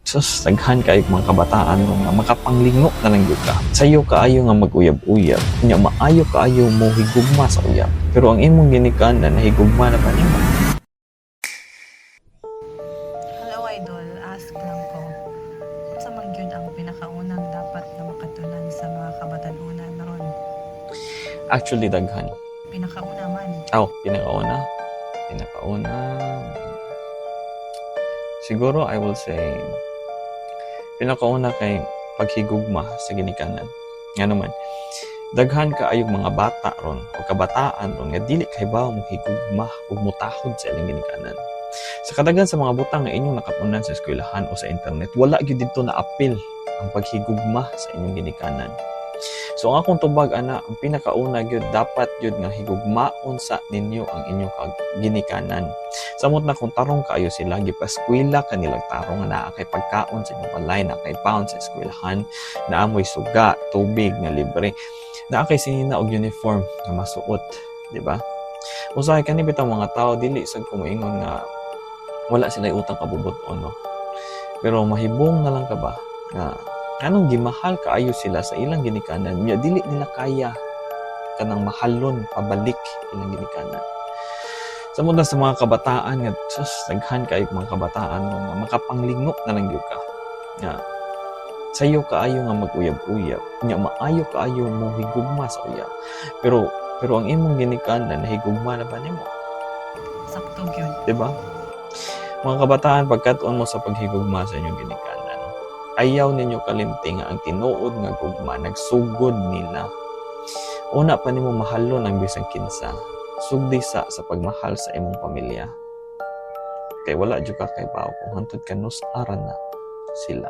Sus, daghan kaayo mga kabataan no, nga makapanglingo na lang gyud ka. Sayo kaayo nga mag-uyab-uyab. Nya maayo kaayo mo higugma sa uyab. Pero ang imong ginikanan, nahigugma na ba nimo? Hello, idol, ask lang ko. Unsa man gyud ang pinakaunang dapat na makatunan sa mga kabatan-unan ron? Actually, daghan. Pinakauna man. Aw, pinakauna. Pinakauna. Siguro I will say pinakauna kay paghigugma sa ginikanan. Nga naman, daghan kaayong mga bata ron o kabataan ron nga dili kay ba mo higugma ug mutahod sa ilang ginikanan. Sa kadaghan sa mga butang nga inyong nakatunan sa eskwelahan o sa internet, wala gyud didto na apil ang paghigugma sa inyong ginikanan. So ang akong tubag ana, ang pinakauna gyud, dapat gyud nga higugmaon sa ninyo ang inyong ginikanan. Samot na kung tarong kaayo sila, gipaskwela ka nilang tarong nga naa kay pagkaon sa inyong balay, naa kay baon sa eskwelahan, naa moy suga, tubig nga libre, naa kay sinina og uniform nga masuot, di ba? Usahay kani bitaw mga tao, dili sad ko moingon nga wala sila utang kabubut-on, no. Pero mahibong na lang ka ba nga anong gimahal kaayo sila sa ilang ginikanan, nya dili nila kaya kanang mahalon pabalik ilang ginikanan. Sa na sa mga kabataan nga, sus, daghan kaayo mga kabataan no, nga makapanglingo na lang gyud ka. Nga sayo kaayo nga mag-uyab-uyab, nya maayo kaayo mo higugma sa uyab. Pero ang imong ginikanan, nahigugma na ba nimo? Sakto gyud. Di ba? Mga kabataan, pagkat-on mo sa paghigugma sa inyong ginikanan, ayaw ninyo kalimti nga ang tinuod nga gugma nagsugod nila. Una pa nimo mahalon ang bisan kinsa, sugdi sa pagmahal sa imong pamilya. Kay wala jud ka kay kung hantod kanus-a ra na sila.